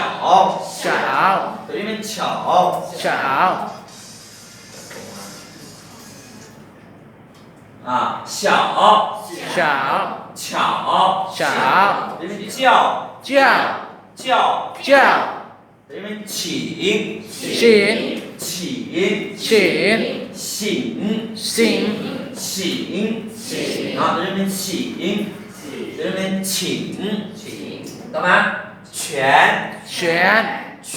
小，小， ตัวนี้เป็น เฉา เฉา อ่า 小 小 เฉา เฉา ตัวนี้เป็น เจ้า เจ้า เจ้า เจ้า ตัวนี้เป็น ฉี ฉี ฉี ฉี สิง สิง สิง เนาะ ตัวนี้เป็น ฉี ตัวนี้เป็น ฉิง ต่อมา 全 全 全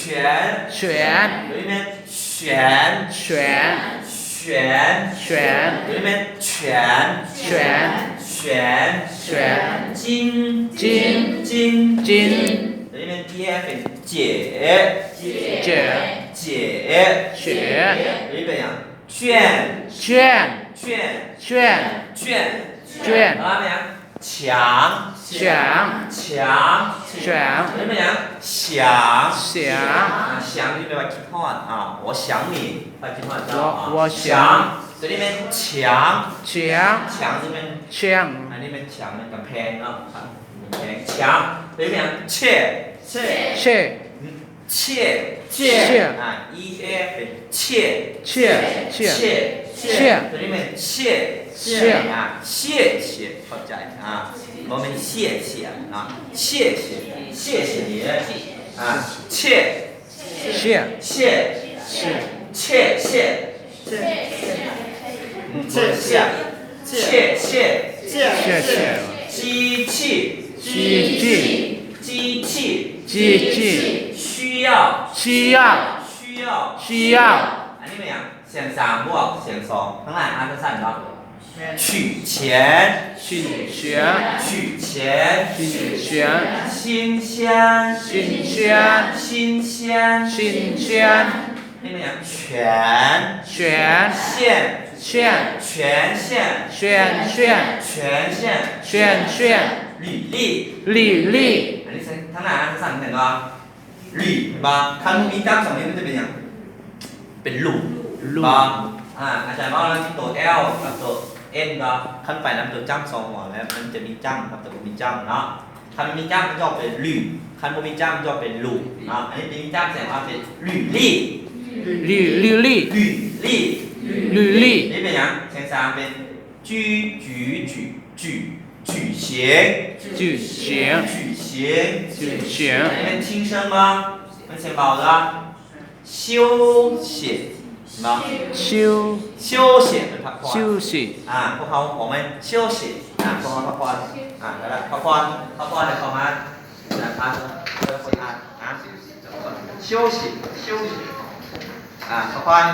ตัวนี้เป็น แสน แสน แสน แสน ตัวนี้เป็น 全 全 แสน แสน 金 金 金 金 ตัวนี้เป็น เจีย เป็น เจ๋ เจ๋ เจ๋ เจ๋ ตัวนี้เป็นหยัง 卷 卷 卷 卷 卷 卷 ต่อมาเป็นหยัง 强 强 强 强 ตัวนี้เป็นหยัง 想 想 อ่า 想 นี่แปลว่าคิดฮอด อ่า 我想你 แปลว่าคิดฮอดเจ้า 我 我想 想 ตัวนี้เป็น 强 强 强 นี่เป็น 强 อันนี้เป็น 强 เป็นกำแพงเนาะ กำแพง 强 ตัวนี้เป็นหยัง 切 切 切谢谢 谢 ອ່າ e a ເປັນ 谢谢谢谢谢 ຕົວນີ້ແມ່ນ 谢谢 谢 ອ່າ 谢谢 ຂອບໃຈ ອ່າ ບໍ່ແມ່ນ谢谢ເນາະ 谢谢谢谢你 ອ່າ 谢谢谢谢谢谢谢谢谢谢谢谢谢谢谢谢谢机器机器机器机器需要需要需要需要 ອັນນີ້ແມ່ນຫຍັງ? ສຽງສາມບວກສຽງສອງ ທັງຫຼາຍອ່ານສັ້ນໆເນາະ 取钱取钱取钱取钱新鲜新鲜新鲜新鲜 ນີ້ແມ່ນຫຍັງ? 全全线线全线全线全线全线履历履历 ອັນນີ້ທາງໜ້າອ່ານສັ້ນໆແມ່ນບໍ່? 履 ບໍ່? ຄັນບໍ່ມີຈ້ຳສອງນີ້ມັນຈະເປັນຫຍັງ? ເປັນຫຼຸ ຫຼຸ ບໍ່? ອ່າ ອາຈານເວົ້ານຳໂຕ L ກັບໂຕ N ບໍ່? ຄັນໄປນຳໂຕຈ້ຳສອງຫົວແລ້ວ ມັນຈະມີຈ້ຳກັບໂຕບໍ່ມີຈ້ຳເນາະ ຄັນມີຈ້ຳມັນຈະອອກເປັນ履 ຄັນບໍ່ມີຈ້ຳມັນຈະອອກເປັນຫຼຸເນາະ ອັນນີ້ມີຈ້ຳແສດງວ່າເປັນ履ລີ 履 履ລີ 履ລີ 履ລີ ນີ້ເປັນຫຍັງ? ແສງສາມເປັນ 举举举举举行举行举行举行 ອັນນີ້ແມ່ນ 轻声 ບໍ່? ແມ່ນສຽງເບົາເນາະ 休息ເນາະ 休休息ເປັນພັກຜ່ອນ 休息 ອ່າ ພວກເຮົາຂອງແມ່ນ 休息 ອ່າ ພວກເຮົາພັກຜ່ອນ ອ່າ ແລ້ວກໍພັກຜ່ອນ ພັກຜ່ອນໃຫ້ເຂົ້າມາ ອ່າ ອ່ານ ອ່ານ 休息休息 ອ່າ ພັກຜ່ອນ